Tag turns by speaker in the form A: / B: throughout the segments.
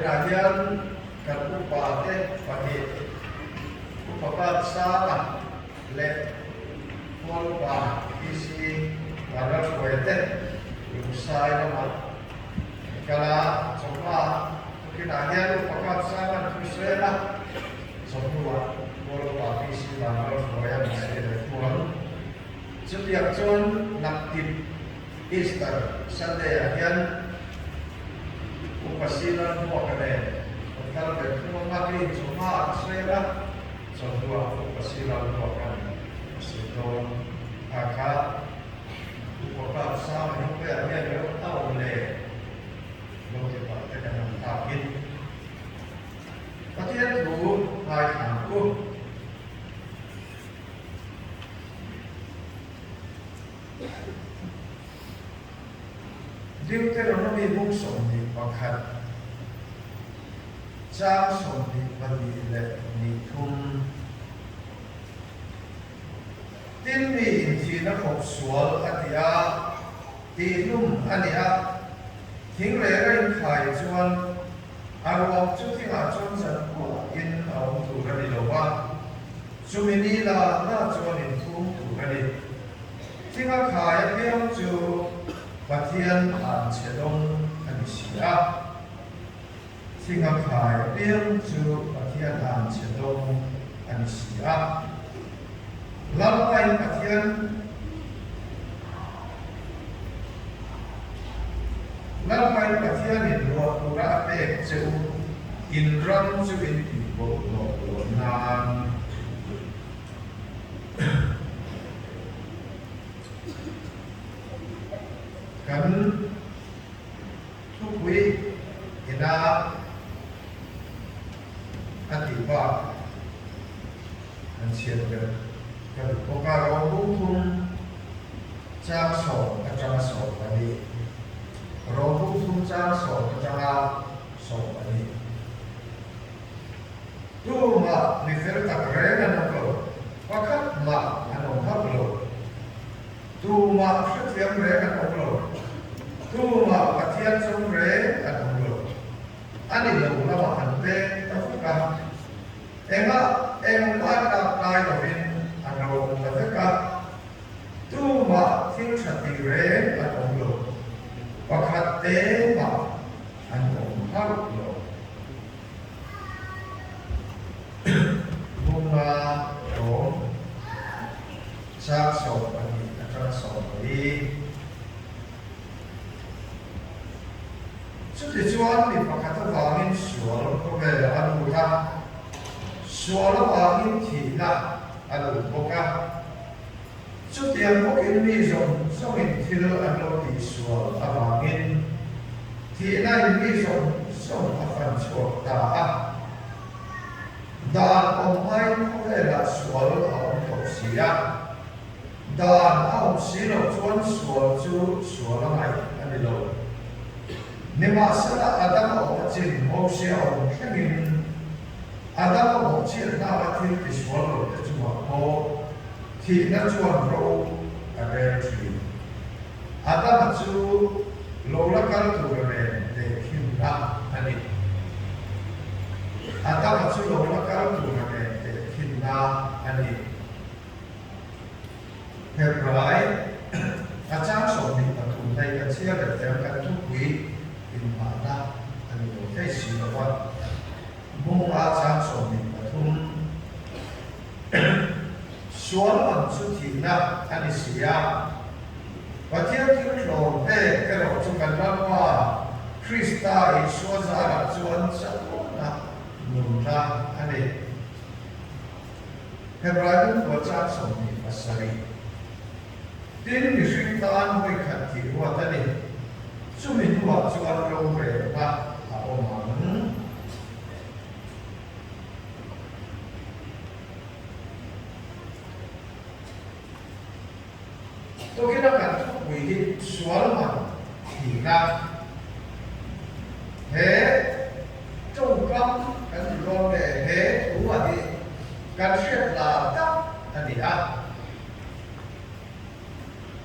A: Tunah hian kan upa te pahnih, Upa Katsanga leh Paul Upa PC Vanlalhruaia te Lungsai lamah an kal a, chawhma tukinah hian Upa Katsanga'n thu sawi a, chawhnuah Paul Upa PC Vanlalhruaia an sawi leh thung ang. Chutiang chuan naktip Easter Sunday ah hian Upa Silan Hmuaka nen kan kal ve thung ang a, kei chawhma ah ka sawi a, chawhnuah Upa Silan Hmuaka'n a sawi dawn a kha. Upa Kap Sanga hi khawiah nge lo a awm le? Lo ti pah te kan han thakin Pathian thu ngaithla ang u. Deuteronomy bung 21, chang 22 leh 3. Tin mi inthihna khawp sual a ti a, tihhlum a ni a, thing reng a inkhai chuan a ruang chu thingah chuan zankuahin a awm tur a ni lo va. Chumi ni la na chuan in thum tur a ni. Thinga khai apiang chu Pathian an chhe dawng a ni si a. Thinga khai apiang chu Pathian an chhe dawng a ni si a. Lalpain Pathian Lalpain Pathianin ruah tura a pek che u in ram chu in tihbawlhhlawh loh nan. Kan thupui ina a tih bak an chhiat ber ka duh bawk a, Rawng thum chang 10 atanga 14, Rawng thum chang 10 atanga 14. Tumah mi fel tak reng an awm lo, pakhat mah an awm hauh lo. Tumah hrethiam reng an awm lo, tumah Pathian chawm reng an awm lo. A ni lo lamah an peng ta vek a, engah engmah tlak tlai lovin an lo awm ta vek a. Tumah thil tha ti reng an awm lo, pakhat te mah an awm hauh lo. Bunga rawng chang 12 atanga 14. Chutichuan mi pakhat avangin sual khawvelah a lut a, sual avangin thihna a lut bawk a. Chutiang bawkin mi zawng zawngin thil an lo tihsual avangin thihnain mi zawng zawng a fan chhuak ta a. Dan awm hmain khawvelah sual a awm tawh si a, dan a awm si loh chuan sual chu sual a ngaih a ni lo. Nimahsela Adama awm a chin Mosia awm thlengin Adama bawhchhiatna a thil tisual lote chungah pawh Thihna chuan ro a rel thin. Adama chu lo la kal tura nen tehkhinna a ni. Adama chu lo la kal tura nen tehkhinna a ni. Hebrai a chang 23 hei kan chhiar leh teh ang, kan thupui inhmahna a ni lo thei si lo va. Bunga chang 23. Sual ang chu thihna a ni si a, Pathian thil tlawm pek erawh chu kan Lalpa Krista Isua zarah chuan chakawhna nunna a ni. Hebrai lungkua chang 27. Tin, mihring tan vawi khat tih ruat a ni. Chumi hnuah chuan rorelna a awm ang. Tukina kan thupui hi sual man thihna he tawngkam kan ti dawn nge he thu a hi kan hriat lar tak a ni a.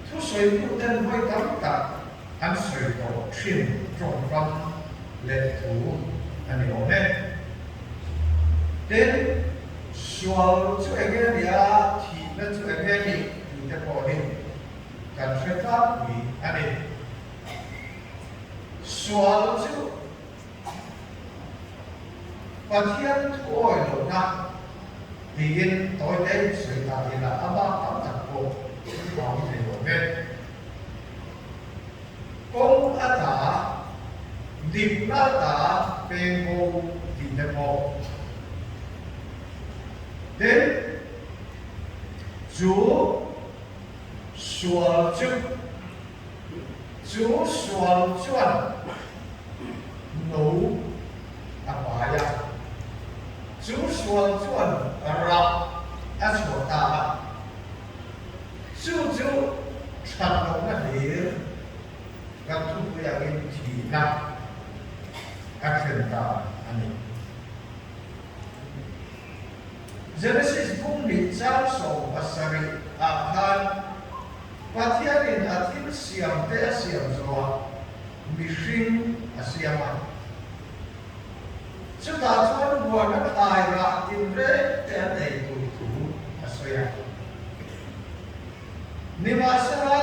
A: Thusawitu ten vawi tam tak an sawi tawh thin tawngkam leh thu a ni awm e. Tin, sual chu eng nge ni a, thihna chu eng nge ni tih te pawh hi kan hre tlangpui a ni. Sual chu Pathian thuawi lohna tiin tawi te sawi ta ila a bak tam tak pawh a awm thei lo ve. Kawng a ta, dikna a ta peng bo tih te pawh. Tin, chu sual chu. Chu sual chuan no a pai a, chu sual chuan rah a chhuah ta a, chu chu that lohna hlir kan thupui angin thihna a thlen ta a ni. Genesis bung nih chang 17 ah khan Pathianin a thil siamte a siam zawhah mihring a siam a. Chutah chuan huana thlai rah tinreng te an ei tur thu a sawi a. Nimahsela,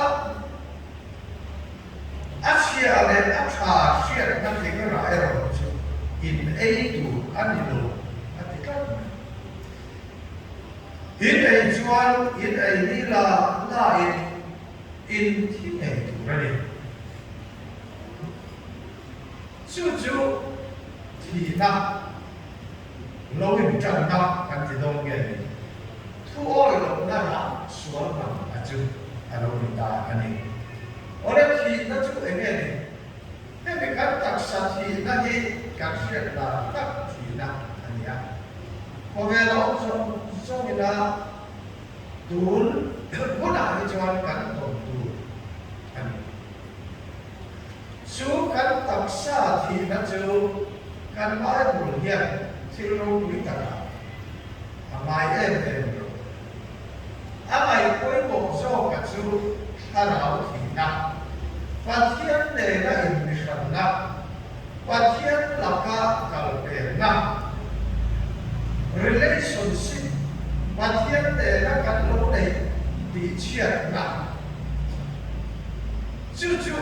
A: a chhia leh a tha hriatna tling rah erawh chu in ei tur a ni lo a ti tlat mai. In ei chuan in ei ni la la in in thi ngei tur a ni. Chu chu thihna lo intanna kan ti dawn nge ni? Thu awi lohna rah sual man a chu a lo ni ta a ni. Awle thihna chu eng nge ni? Hemi kan taksa thihna hi kan hriat dan tak thihna a ni a. Khawvel a awm zawng zawng ila tun hunah hi chuan kan tawn tur a ni. Chu kan taksa thihna chu kan Bible hian thil ropui takah a ngai em em lo. A ngaihpawimawh zawka chu thlarau thihna, Pathian nena inmihranna, Pathian laka kalpelna, relationship, Pathian nena kan lo neih tihchhiatna. Chu chu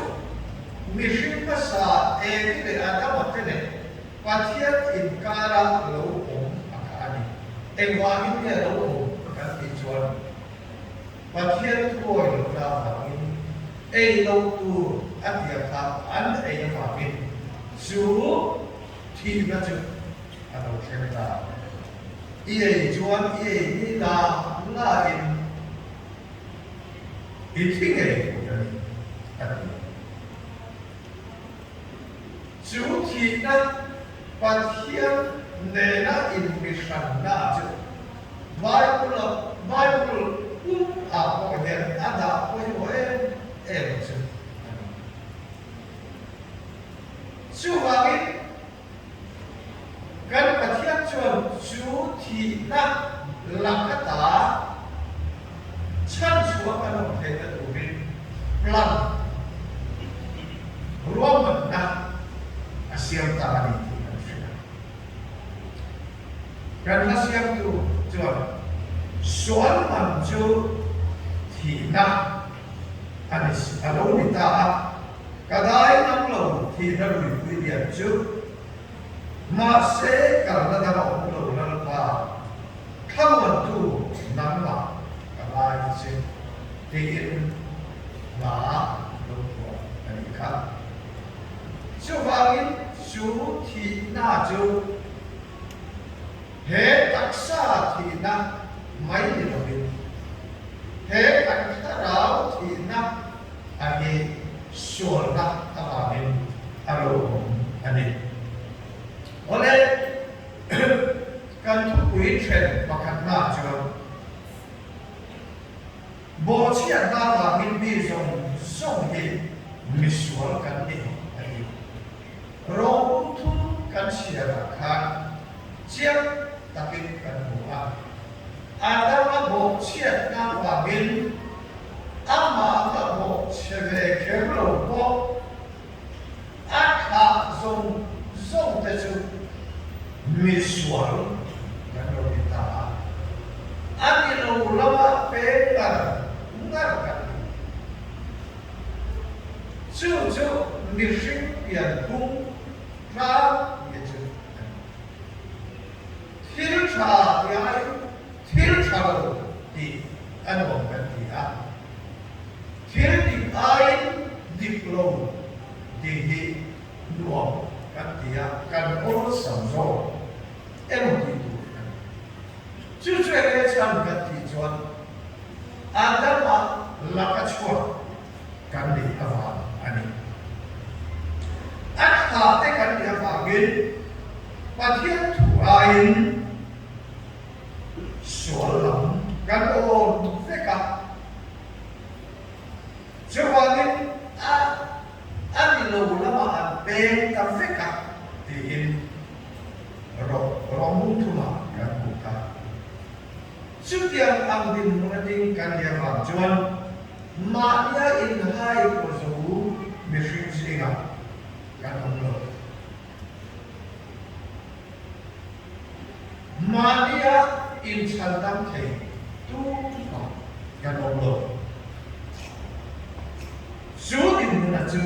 A: mihring hmasa Evi leh Adama te leh Pathian inkara lo awm a kha a ni. Engvangin nge lo awm kan tih chuan Pathian thuawi lohna avangin ei loh tur a tia kha an ei avangin chu thihna chu a lo thleng ta. I ei chuan i ei ni la la in i thi ngei tur a ni a ti. Chu thihna Pathian nena inmihranna chu Bible-a Bible pum ah pawh hian a dah pawimawh em em chu a ni. Chuvangin kan Pathian chuan chu thihna laka ta chhanchhuah kan awm theihna turin plan ruahmanna a siam ta a ni tih kan hria. Kan hla siamtu chuan sual man chu thihna a ni a lo ni ta a, ka dai ngam lo thihna luipui lian chu mahse kalna dang a awm lo Lalpa. Thlamuantu nangmah ka ngai che tiin hla lo phuah a nih kha. Chuvangin chu thihna chu he taksa thihna mai ni lovin he kan thlarau thihna a hi sualna avangin a lo awm a ni. Awle. Kan thupui then pakhatna chuan bawhchhiatna avangin mi zawng zawng hi misual kan ni a ti. Rawng thum kan chhiarah khan chiang takin kan hmu a, Adama bawhchhiatna avangin amah la bawhchhe ve kher lo pawh a thlah zawng zawng te chu. Chu chu mihring pianphung tlangpui chu a ni. Thil tha ti aiin thil tha lo tih a nuam kan ti a, thil dik aiin dik lo tih hi nuam kan ti a, kan awlsam zawk emaw tih tur a ni. Chu chu enge chhan kan tih chuan Adama laka chhuak kan nih avang a ni. A thla te kan nih avangin Pathian thu aiin sual lam kan awn vek a. Chuvangin a a ni lo lamah an peng ta vek a tiin rawh thumah kan hmuh kha. Chutiang ang dinhmun a ding kan nih avang chuan mahnia inhai pawh zo mihring zingah kan awm lo. Mahnia inchhandam thei tumah kan awm lo. Chu dinhmuna chu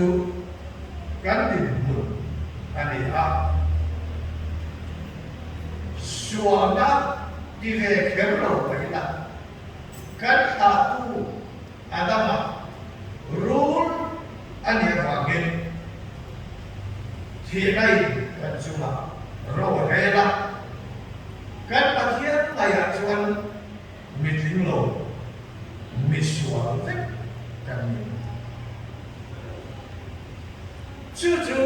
A: kan dinhmun a ni a. Sualna ti ve kher lo mai ila, kan thlahtu Adama rul a nih avangin thihna in kan chungah ro a rel a, kan Pathian ngaihah chuan mi tling lo, mi sual vek kan ni. Chu chu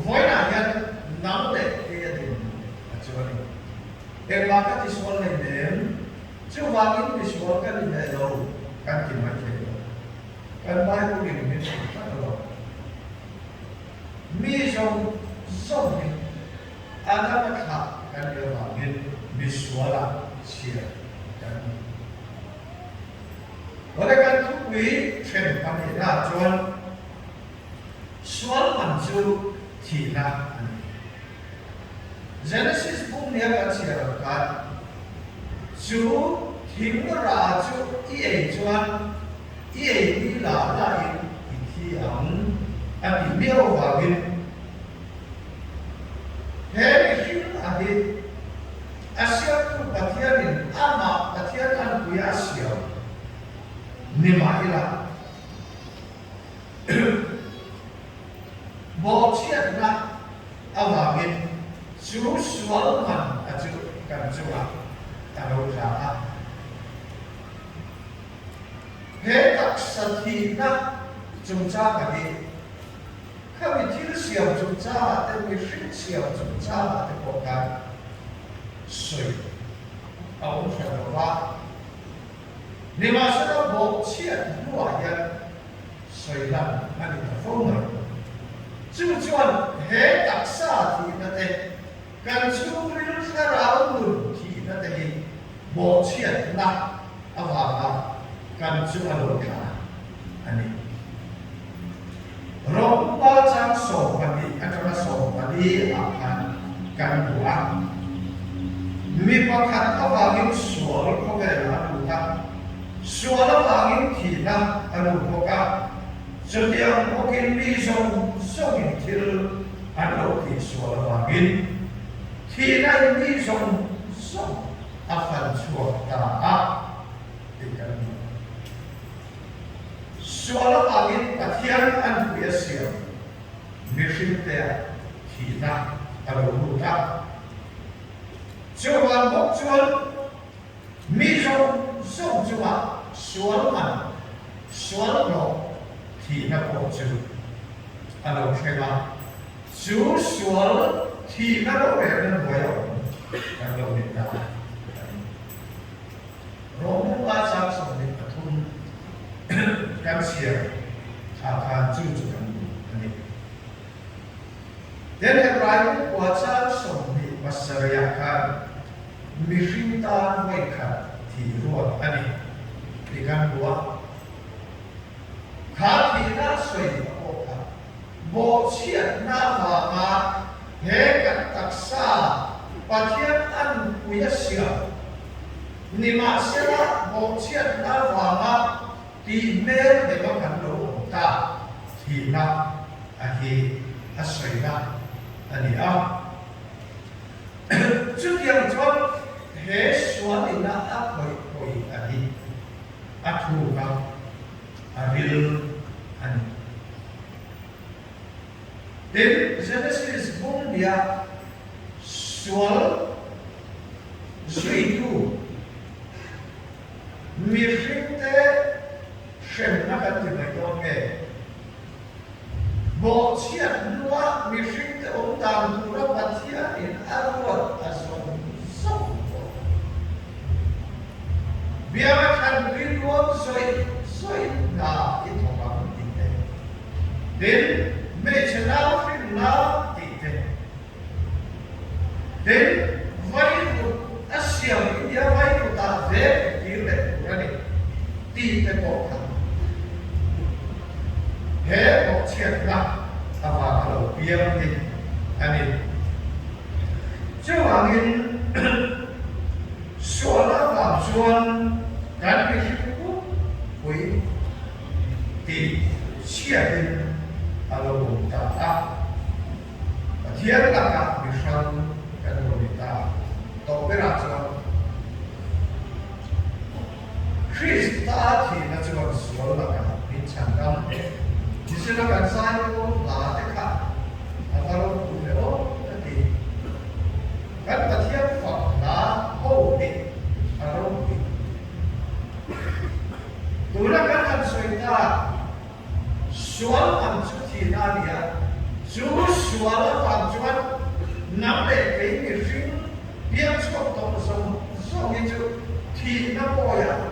A: vawiinah hian nang leh kei a din a chu a ni. Engmah ka tisual nei nem, chuvangin misual ka ni ve lo kan ti mai thei lo. Kan Bible in min hrilh tlat a lo. Mi zawng zawng hi Adama thlah kan nih avangin misualah chhiar kan ni. Awle kan thupui then pahnihna chuan sual man chu thihna a ni. Genesis bung nia kan chhiar ang khan, Chu thing ra chu i ei chuan i ei ni la la in i thi ang a ti miau avangin he mihring a hi a siamtu Pathianin amah Pathian anpui a siam ni mah ila. Bawhchhiatna avangin chu sual man a chu kan chungah a lo tla a. He taksa thihna chungchanga hi khami thil siam chungchangah te, mihring siam chungchangah te pawh khan sawi a awm hran lo va. Nimahsela bawhchhiat hnuah hian sawi lan a ni ta fo mai. Chu chuan he taksa thihna te, kan chhungril thlarau nun thihna te hi bawhchhiatna avanga kan chu a lo tla a ni. Rawngpa chang 12 atanga 14 ah khan kan hmu a. Mi pakhat avangin sual khawvel a lut a, sual avangin thihna a lut bawk a. Chutiang bawkin mi zawng zawngin thil an lo tih sual avangin thihna in mi zawng zawng a fan chhuak ta a tih kan hmu. Sual avangin Pathian an pui a siam mihringtea thihna a lo lut a. Chuvang bawk chuan mi zawng zawng chungah sual man, sual hlawh thihna pawh chu a lo thleng a. Chu sual thihna rorelna hnuai a awm kan lo ni ta a ni. Rawhmunga chang 23 kan chhiar thla khan chu chu kan hmu a ni. Then Hebrai khua chang 27 ah khan mihring tan vawikhat thih ruat a ni tih kan hmu a. Kha thihna sawi a pawh kha bawhchhiatna avanga he kan taksa Pathian a nupui a siam nimahsela bawhchhiatna avanga tih hmel deuha kan lo awm ta thi. Thihna a hi a sawina a ni a. Chutiang chuan he sualina a khawih pawi a hi a thuk a, a ril a ni. Tin, Genesis bung bia sual zuitu mihringte hremna kan ti mai dawn nge? Bawhchhiat hnua mihringte awm dan tura Pathianin a ruat a zawng zawng pawh bianga thlanpui luang zawih zawih hna i thawk ang tih te, tin, hmeichhe nau hrinna tih te, tin, vaivut a siam India vaivutah vek i kir leh tur a ni tih te pawh kha he bawhchhiatna avanga lo piang hi a ni. Chuvangin sual avang chuan kan mihring pui tih chhiatin a lo awm ta a. Pathian lakah mi hrang kan lo ni ta tawh berah chuan Krista thihna chuan sual lakah min chhan dam. Nisina kan zai pawn hla te kha a va ropui leh awm ka ti. Kan Pathian fak hla ho hi a ropui. Tuna kan han sawi tak sual ang chu thihna a ni a, chu sual avang chuan nang leh kei mihring piang chhuak tawh zawng zawng hi chu thihna pawiah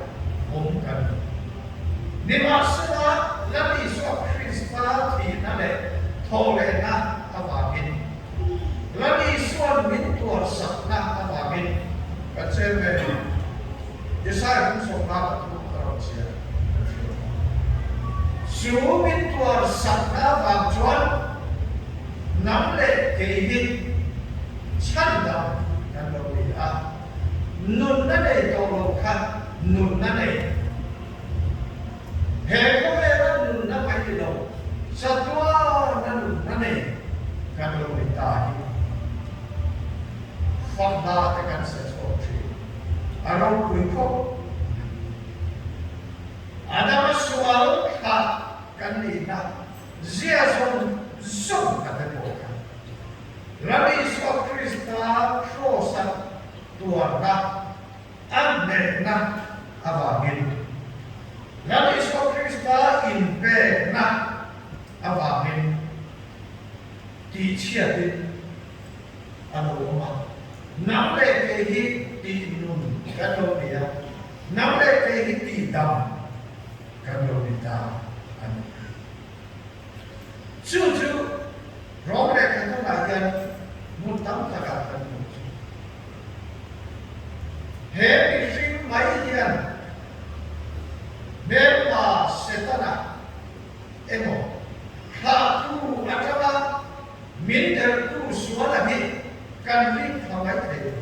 A: awm kan ni. Nimahsela, Lal Isua Krista thihna leh thawhlehna avangin, Lal Isua'n min tuarsakna avangin kan chen ve a. Isaiah kum sawmna pathum a rawn chhiar kan hria ang. Chu min tuar sakna avang chuan nang leh kei hi chhandam kan lo ni a, nunna nei tawh lo kha nunna nei. He khawvela nunna mai ni lo, chatuana nunna nei kan lo ni ta hi fakna te kan sa chhuak thin. A ropui khawp mai. Adama sual thlah kan nihna zia zawng zawng ka te pawh kha Lal Isua Krista Kraws-a tuarna a hnehna avangin Lal Isua Krista inpekna avangin tihchhiatin a lo awm a. Nang leh kei hi tih nun kan lo ni a, nang leh kei hi tih dam kan lo ni ta a ni. Chu chu Rom leh Khatunah hian hmun tam takah kan hmu chu. He mihring mai hian hmelma Setana emaw thlahtu atanga Min deltu suala hi kan ring thla mai thei lo.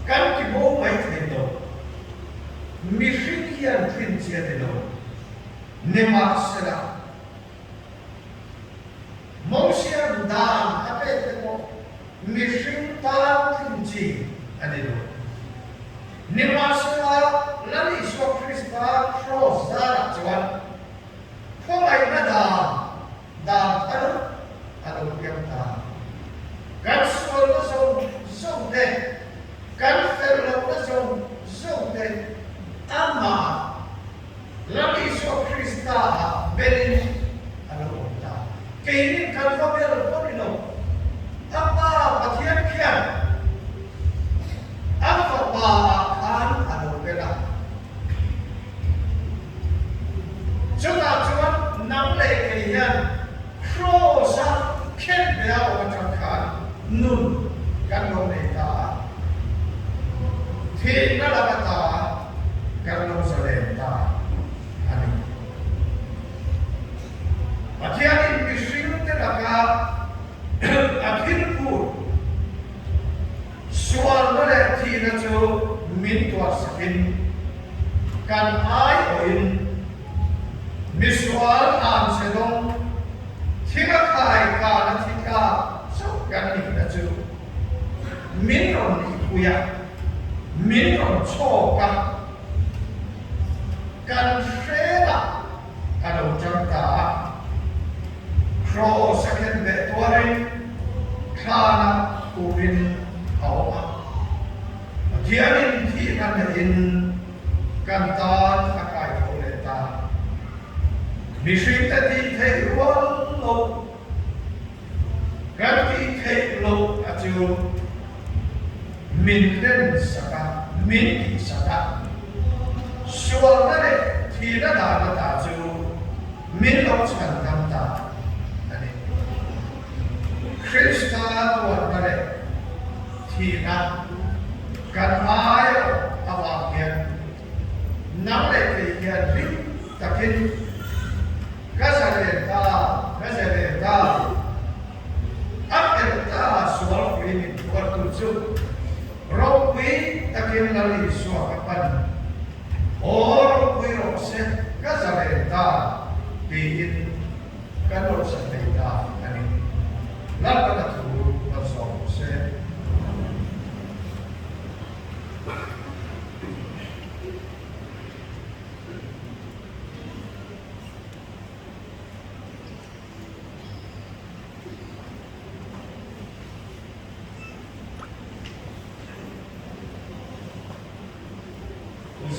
A: Kan ti bo mai thei lo. Mihring hian thin chi a ni lo. Nimahsela, Mosia'n dan a pek te pawh mihring tan thin chi a ni lo. Nimahsela, Lal Isua Krista kraws zarah chuan khawngaihna dan Dan thar a lo piang ta. Kan sualna zawng zawng te, kan fel lohna zawng zawng te amah Lal Isua Krista ah belin a lo awm ta. Keinin kan va bel pawh ni lo, a Pa Pathian khian a Fapa ah khan a lo bel a. Chutah chuan nang leh kei hian Kraws-a khen ve a awm atang khan nun kan lo nei ta a, thihna lam ata kan lo zalen ta a ni. Pathianin mihringte laka a thilphut Sualna leh thihna chu min tuarsakin kan aiawhin mi. Misual an che dawng, thing a khai kan a thi tlak chauh kan nihna chu min rawn nihpui a, min rawn chhawk a, kan hrenah a lo tang ta a. Kraws a khen beh tuarin thlanah turin a awm a. Pathianin thihna neihin kan tan a kai tho leh ta. Mihringte tih theih rual loh, kan tih theih loh a chu min len sak a, min tih sak a, sualna leh thihna dan ata chu min lo chhan dam ta a ni. Krista tuarna leh thihna kan aiawh avang hian nang leh kei hian hlim takin ka zalen ta, ka zalen ta, a phelh ta sualpui min phuartu chu ropui takin Lal Isua ka pan, aw ropui rawh se ka zalen ta tiin Kan lo sa thei ta a ni. Lalpan a thu lo sawm rawh se.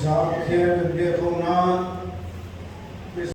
B: Zau Pathian kan biak ho nan.